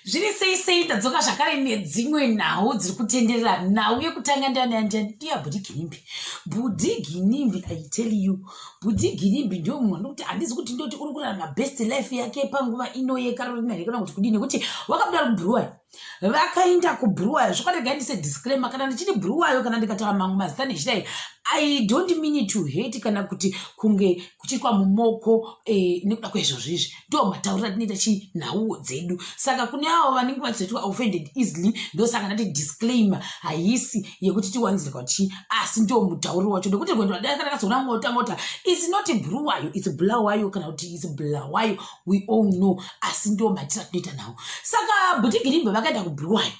Zviri sei sei, ndadzoka zvakare nedzimwe nhau dziri kutenderera. Nhau yekutanga ndiya Bhudhi Ginimbi. Bhudhi Ginimbi, I tell you, Bhudhi Ginimbi ndiyo munhu wandikuti handizi kuti ndoti uri kurarama best life yake panguva ino yekarorina here kana kuti kudini, nekuti wakabuda ari kuBhuruwayo. Vakaenda kuBhuruwayo zvokwadi. Regai ndise disclaimer: kana ndichiti Bhuruwayo kana ndikataura mamwe mazita nechidai, I don't mean to hate kana kuti kunge kuchiitwa mumoko nekuda kwezvozvo. Izvi ndo matauriro atinoita chinhauwo dzedu, saka kune avo vanenge vachizoitwa offended easily, ndosaka ndati disclaimer haisi yekuti tiwanzire kwachi, asi ndo mutauriro wacho, nekuti rwendo rwadakatakazoona mota mota, it's not Bhuruwayo, it's Bulawayo kana kuti it's Bulawayo, we all know, asi ndo matiro atinoita nawo. Saka Bhudhi Ginimbi vakaenda kuBhuruwayo.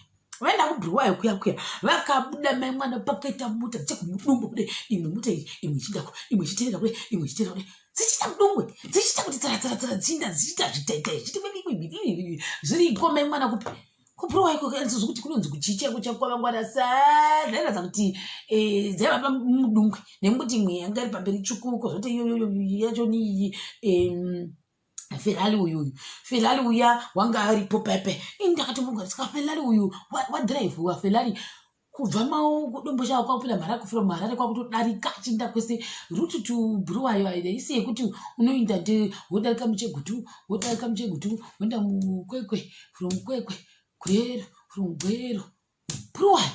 Vaenda kuBhuruwayo kuya kuya, vakabuda mai mwana, pakaita mota dzichakumudumbu kudai, imwe mota iyi, imwe ichidako, imwe ichiteera kudai, imwe ichiteera kudai, dzichiita mudungwe, dzichiita kuti tsaratsaratsara, dzichiinda, dzichiita zvitaitai, zvichiti zviriko mai mwana kupi kuBhuruwayo ikoko zvokuti kunonzi kuchicheko chakwavangwara sa dzairatidza kuti dzaiva pamudungwe, nekuti imwe yanga iri pamberi tsvuku, kozoti iyoyo yacho niiyi Ferrari. Uyuyu Ferrari uya wanga aripo pepe. Ini ndakatomuka, saka Ferrari uyu wadhiraivhiwa Ferrari kubva maDomboshava kwakupinda Mharare, from Harare kwakutodarika achiinda kwese. Route to Bhuruwayo haisi yekuti unoinda nde wodarika muChegutu, wodarika muChegutu, woenda muKwekwe, from Kwekwe Gwero, from Gwero Bhuruwayo,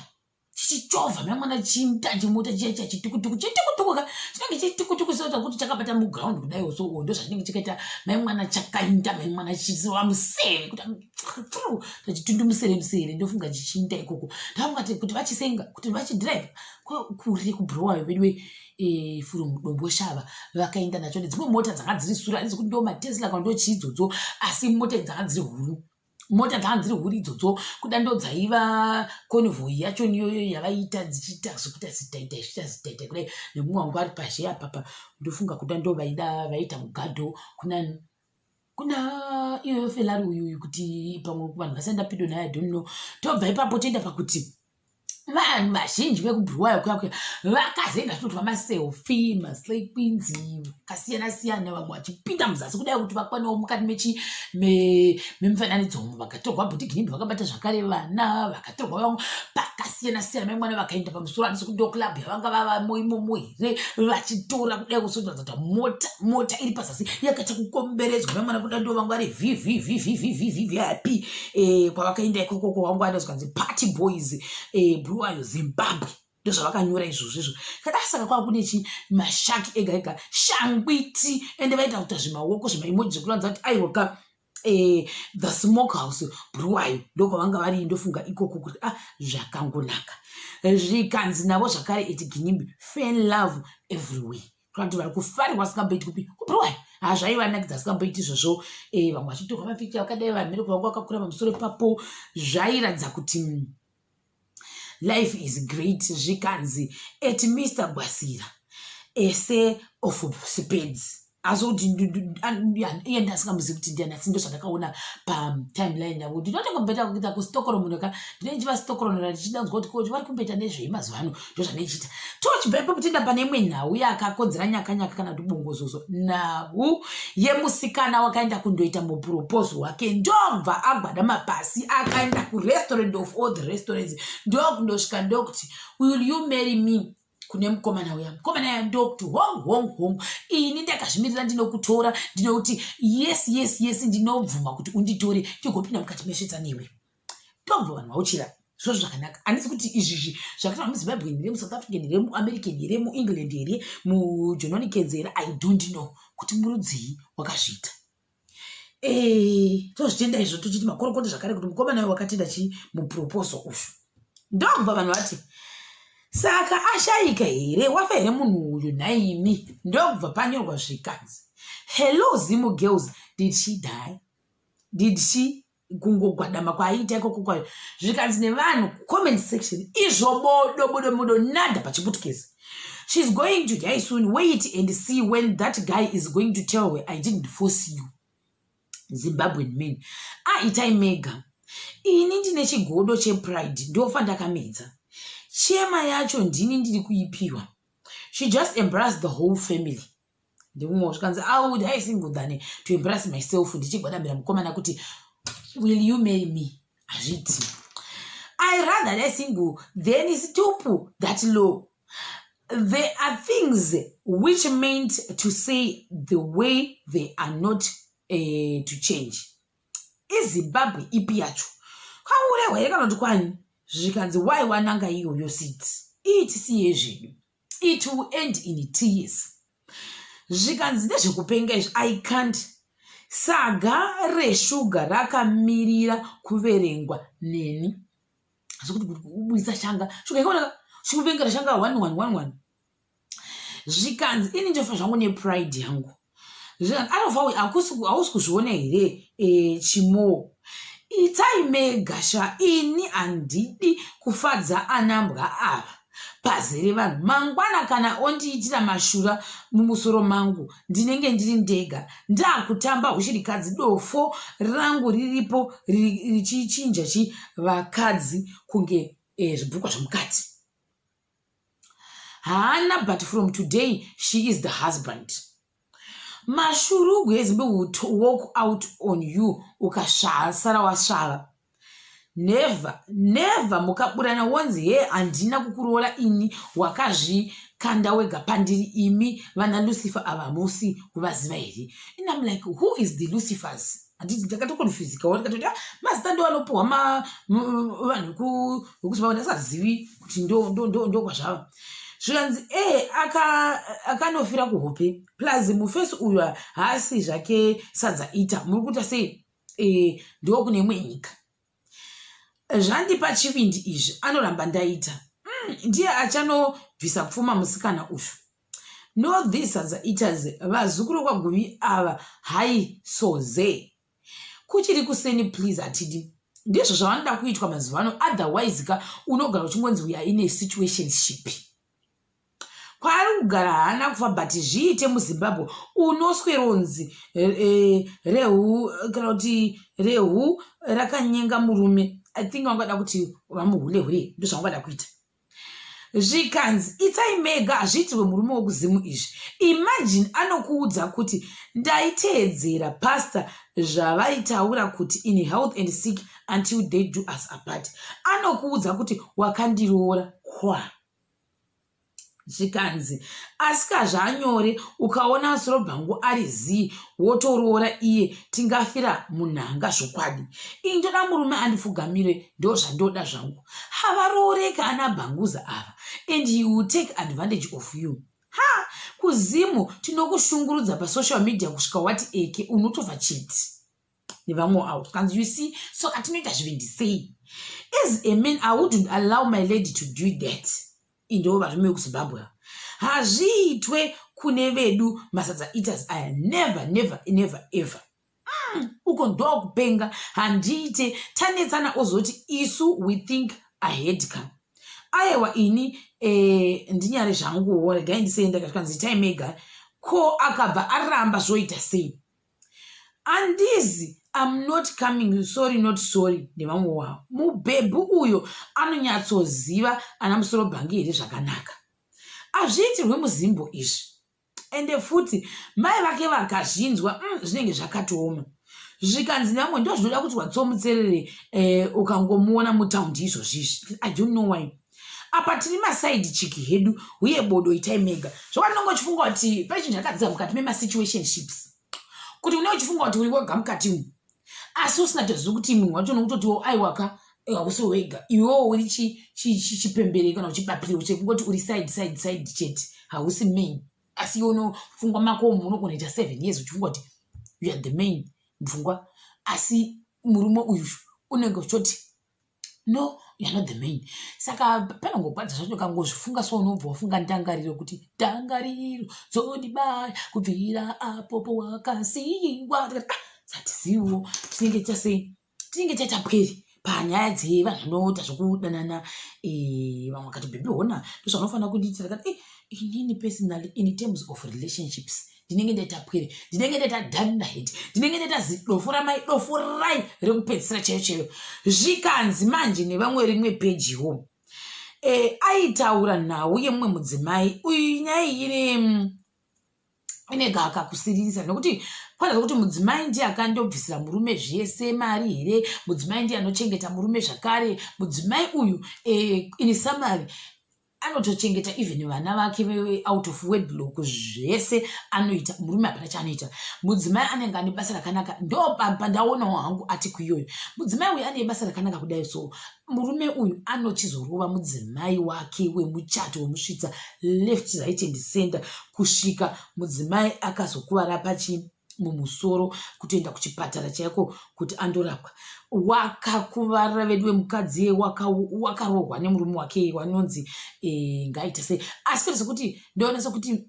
chichichovha mai mwana, chiinda chimota chiya chiya chitukutuku, chitukutuku ka chinenge chitukutuku soita kuti chakabata muground kudaiwo. So ndo zvachinenge chakaita mai mwana, chakainda mai mwana chisiwa museve kuti tachitundu musere musere. Ndofunga chichiinda ikoko, ndafunga kuti vachisenga kuti vachidhiraivha kure kuBhuruwayo veduwe from Domboshava vakaenda nacho nedzimwe mota dzanga dziri sure. Handizi kuti ndo maTesla kana ndo chiidzodzo, asi mota dzanga dziri huru, mota dzanga dziri huru idzodzo, kuda ndo dzaiva convoy yacho niyoyo yavaiita dzichiita zvekuita zitaita, zvichiita zitaita kudai, nemumwe wangu ari pazhe apapa. Ndofunga kuda ndo vaida vaita mugadho kuna iyoyo Ferrari uyuyu, kuti pamwe vanhu vasaenda pedo naye, I don't know. Tobva ipapo toenda pakuti vanhu vazhinji vekuBhuruwayo kuya kuya vakazoenda zvinotorwa maselfie, maslay queens vakasiyana siyana, vamwe vachipinda muzasi kudai kuti vakwanewo mukati mechi memufananidzo umu. Vakatorwa Bhudhi Ginimbi vakabata zvakare vana, vakatorwa vamwe pakasiyana siyana mai mwana vakaenda pamusoro. Handisi kuti ndo club yavanga vavamo imomo here, vachitora kudai kusotoratidza kuti mota iri pazasi yakaita kukomberedzwa mai mwana, kuda ndo vanga vari vvvvvvvvip kwavakaenda ikoko kwavanga vari, zvikanzi "Party Boys Bulawayo Zimbabwe", ndozvavakanyora izvozvo izvo. Kada saka kwava kune chi mashaki ega ega, shangwiti, ende vaita kuita zvimaoko, zvimaemoji zvekuratidza kuti aiwaka the Smoke House Bulawayo ndokwavanga vari. Ndofunga ikoko kuti ah, zvakangonaka. Zvikanzi navo zvakare iti Ginimbi, "Fan love everywhere", kuti vari kufarirwa singamboiti kupi kuBulawayo. Hazvaivanakidza singamboiti izvozvo. Vamwe vachitorwa mapicha vakadai, vamhere vanga vakakura pamusoro ipapo, zvairatidza kuti life is great. Zvikanzi at Mr Gwasira ese of spades, asi kuti iye ndasingamuzivi kuti ndiani, asi ndo zvandakaona patimeline yavo. Ndinotokumboita kuita kuStockholm ka, ndinenge ndichiva ndichida kunzwa kuti ko vari kumboita nezvei mazuva ano, ndo zvandaichiita. Tochibva ipapo toenda pane imwe nhau yakakonzera nyakanyaka kana kuti bongozozo, nhau yemusikana wakaenda kundoita muproposal wake, ndobva agwadama pasi, akaenda kurestaurant of all the restaurants, ndokundosvika ndokuti, "Will you marry me?" kune mukomana uya. Mukomana uya ndokuti, "Hong hong hong, ini ndakazvimirira, ndinokutora, ndinokuti yes, ndinobvuma kuti unditore tigopinda mukati mesvitsa newe." Ndobva vanhu vauchira zvozvo zvakanaka. Handisi kuti izvizvi zvakaitwa muZimbabwe here, muSouth African here, muAmerican here, muEngland here, muJononikens here, I don't know kuti murudzii wakazviita. Tozvitenda izvo, tochiti makorokoto zvakare kuti mukomana uyu wakatenda chi muproposal uyu. Ndobva vanhu vati, "Saka ashayika here? Wafa here munhu uyu nhaimi?" Ndobva panyorwa zvikanzi, "Hello Zimo girls, did she die? Did she?" Kungogwadama kwaaiita ikoko kwayo, zvikanzi nevanhu comment section, izvo bodo bodo bodo, nada pachiputukezi. "She's going to die soon. Wait and see when that guy is going to tell her, 'I didn't force you.' Zimbabwean men, aitai mega. Ini ndine chigodo chepride, ndofa ndakamedza chema yacho, ndini ndiri kuipiwa. She just embraced the whole family." Ndimumwe zvikanzi, "I would die single than to embrace myself ndichigwadamira mukomana kuti Will you marry me? Hazviiti. I rather die single than stoop that low. There are things which meant to say the way they are not to change. IZimbabwe ipi yacho? Kwaurehwa here kana kuti kwani? Zvikanzi why wananga iyoyo siti iyi tisiye zvedu. It will end in tears. Zvikanzi ndezvekupenga izvi, I can't. Saga reshuga rakamirira kuverengwa neni. Zvekuti kubudisa shanga shuga ikaoneka chikuvengera shanga 1111. Zvikanzi ini ndofa zvangu nepride yangu. Zvikanzi anofa hausi kuzviona here chimoo. Itai mega sha, ini handidi kufadza anambwa ava pazere vanhu. Mangwana kana ondiitira mashura mumusoro mangu, ndinenge ndiri ndega ndakutamba hushirikadzi. Dofo rangu riripo richichinja chi vakadzi kunge zvibhukwa zvemukati. Haana, but from today she is the husband. Mashurugu eZimbabwe will walk out on you ukasara wasvava. Never, never. Mukaburana wonzi he handina kukuroora ini, wakazvikanda wega pandiri. Imi vana Lucifer ava hamusi kuvaziva here? And I'm like, who is the Lucifers? Handiti ndakatokonfuzikawo, ndikatoti, ah, mazita ndo anopuhwa vanhu vekuZimbabwe, ndasazivi kuti ndo kwazvava. Zvikanzi e akanofira kuhope. Plus mufesi uyu haasi zvake sadza ita muri kuita sei? Ndo kune imwe nyika. Zvandipa chivindi izvi, anoramba ndaita. Ndiye achanobvisa pfuma musikana uyu. No, these sadza eaters, vazukuru kwaGuvi ava, hai soze kuchiri kuseni, please, hatidi. Ndizvo zvavanoda kuitwa mazuva ano. Otherwise ka unogara uchingonzi uya ine situationship. Kwaari kugara haana kufa, but zviite muZimbabwe unosweronzi rehu kana kuti rehu rakanyenga murume. I think vangada kuti vamuhule hure, ndozvavangada kuita. Zvikanzi itai mega, hazviitirwe murume wekuzimu izvi. Imagine anokuudza kuti ndaiteedzera pastor zvavaitaura kuti in health and sick until they do us apart. Anokuudza kuti wakandiroora kwa. Zvikanzi asika zvanyore ukaona sorobhangu ari zii wotoroora iye, tingafira munhanga zvokwadi. Ini ndoda murume andipfugamire, ndo zvandoda zvangu. Havarooreka ana bhanguza ava, and he will take advantage of you. Ha, kuzimu tinokushungurudza pasocial media kusvika wati eke unotobva chete nevamwe avo. Kanzi you see, so atinoita zvivindi sei? As a man, I wouldn't allow my lady to do that. Indo varume vekuZimbabwe, hazviitwe kune vedu masadza eaters aya. Never, never, never ever. Uko ndokupenga, handiite. Tanetsana ozoti isu we think ahead ka. Aiwa, ini ndinyare zvanguwo, regai ndiseenda. Kanzi itai mega. Ko akabva aramba zvoita sei? Andizi, I'm not coming, sorry not sorry nevamwe wavo. Mubhebhu uyo anonyatsoziva ana musoro bhangi here zvakanaka? Hazviitirwe muzimbo izvi. Ende futi mai vake vakazvinzwa, zvinenge zvakatooma. Zvikanzi nevamwe ndo zvinoda kuti watsomutserere ukangomuona mutaundi izvozvizvi. I don't know why apa tiri maside chick hedu uye bodo, itai mega. Zvokwatinonge uchifunga kuti pane chinhu chakadzika mukati memasituationships, kuti une uchifunga kuti uri wega mukati umu, asi usingatozivi kuti munhu wacho nokutoti aiwaka hausi wega, iwewo uri chipembere kana uchibapiro chekungoti uri side, side, side chete, hausi main. Asi iwe unopfungwa mako umu unogona kuita 7 years uchifunga kuti you are the main mupfungwa, asi murume uyu unenge uchitoti no, you are not the main. Saka panongogwadza zvacho kangozvifunga so unobva wafunga ndangariro, kuti ndangariro dzondibaya kubvira apo powakasiyiwa. Ah, satiziviwo tinenge chasei, tinenge taita pweri panyaya dzevanhu vanoita zvokudanana. Vamwe vakati, "Baby, hona ndozvanofanira kundiitira." Kati inini personally, in terms of relationships, ndinenge ndaita pwere, ndinenge ndaita dunderhead, ndinenge ndaita zidofo ramai, dofo rai rekupedzisira chaiyo chaiyo. Zvikanzi manje nevamwe rimwe pejiwo aitaura nhau yemumwe mudzimai uyu. Nyaya iyi ine Ine gaka kusiririsa nekuti kwanza kuti mudzimai ndiye akandobvisira murume zvese mari here, mudzimai ndiye anochengeta murume zvakare. Mudzimai uyu in summary anotochengeta even vana vake out of wedlock, zvese anoita murume, hapana chaanoita. Mudzimai anenge ane basa rakanaka. Ndo pandaonawo hangu ati kuiyoyo mudzimai uyu ane basa rakanaka kudai, so murume uyu anochizorova mudzimai wake wemuchato, wemusvitsa left, right and center, kusvika mudzimai akazokuvara pachi mumusoro, kutoenda kuchipatara chaiko kuti andorapwa. Wakakuvara vedu wemukadzi, wakarohwa nemurume wake, wanonzi ngaita sei. Asi kwete sekuti ndoona sekuti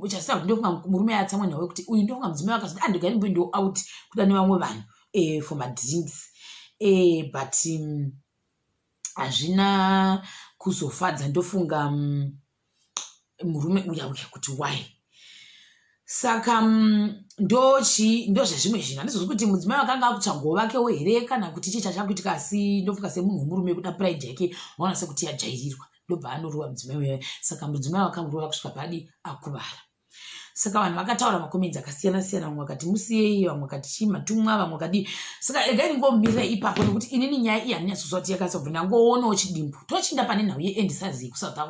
chasita kuti ndofunga murume atsamwe nawe kuti uyu, ndofunga mudzimai wakazoti andigai ndimboendewo out kuda nevamwe vanhu for madrinks, but hazvina kuzofadza ndofunga murume uya uya kuti why. Saka ndochi ndozvezvimwe zvinhu, handizozvi kuti mudzimai wakanga akutsvagowo vakewo here kana kuti chii chachakuitika, asi ndofunga semunhu wemurume kuda pride yake, waona sekuti yajairirwa, ndobva anorova mudzimai uya. Saka mudzimai wakamurova kusvika padi akuvara. Saka vanhu vakataura macomments akasiyana siyana, vamwe vakati musiyei, vamwe vakati chii matumwa, vamwe vakadii. Saka regai ndingomirira ipapo nekuti inini nyaya iyi handinyatsozwa kuti yakasabva, ndangoonawo chidimbu. Tochinda pane nhau yeEndSARS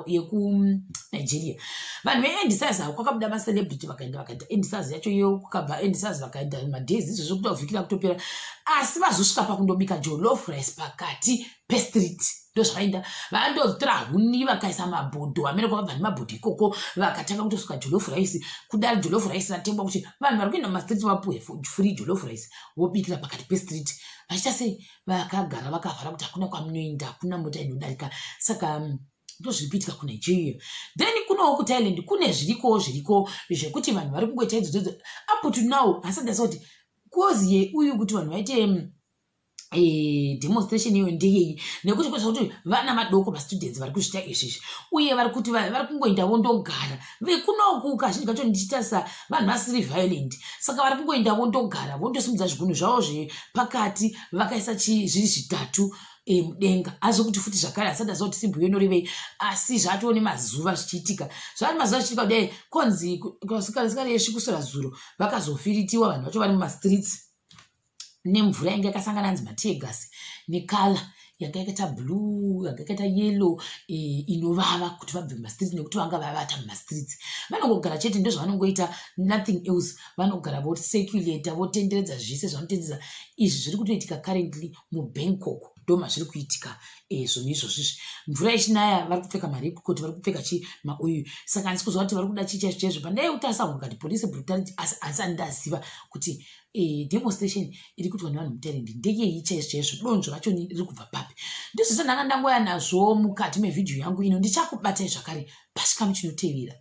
yekuNigeria. Vanhu veEndSARS avo, kwakabuda macelebrity vakaenda vakaita EndSARS yacho iyo, kukabva EndSARS vakaita madays izvozvo kuti vhiki rakutopera, asi vazosvika pakundobika jollof rice pakati pestreet. Ndozvavaenda, vandotora huni vakaisa mabhodho, amene kwakabva nemabhodho ikoko, vakatanga kutosuka jollof rice. Kudari jollof rice ratengwa kuti vanhu vari kuenda mumastreet vapuwe free jollof rice, vobikira pakati pestreet. Vachiita sei? Vakagara vakavhara kuti hakuna kwamunoenda, hakuna mota inodarika. Saka ndozviri kuitika kuNigeria. Then kunowo kuThailand kune zvirikowo, zviriko zvekuti vanhu vari kungoita idzodzo. Up to now hasati ndasa kuti cause yeuyu kuti vanhu vaite demonstration iyoyo ndeyei, nekuti kweza kuti vana vadoko, mastudents vari kuzviita izvizvi, uye vari kuti vari kungoenda vondogara. Vekunoku kazhinji kacho ndichitarisa vanhu vasiri violent, saka vari kungoenda vondogara, vondosimudza zvigunwe zvavo zvepakati, vakaisa zviri zvitatu mudenga. Asi kuti futi zvakare asati aziva kuti symbol inorevei, asi zvatoo nemazuva zvichiitika, zvati mazuva zvichiitika kudai, konzi sikare kusora zuro vakazofiritiwa vanhu vacho vari mumastreets nemvura yanga yakasangana, anzi mateargas, necolour yanga yakaita blue, yanga yakaita yellow inovava, kuti vabve mumastreets, nekuti vanga vavata mumastreets. Vanongogara chete, ndozvavanongoita, nothing else. Vanogara vocirculata, votenderedza zvese zvanotenderedza. Izvi zviri kutoitika currently muBangkok, ndo mazviri kuitika zvinhu izvozvizvi. Mvura ichinaya, vari kupfeka maraincoat, vari kupfeka chi mauyu. Saka handisi kuziva kuti vari kuda chii chaizvo chaizvo. Pandai kutarisa vakati police brutality, asi handisati ndaziva kuti demonstration iri kuitwa nevanhu muThailand ndeyei chaizvo chaizvo, donzvo racho riri kubva papi. Ndizvo zvandanga ndangoya nazvo mukati mevhidhiyo yangu ino. Ndichakubatai zvakare pachikamu chinotevera.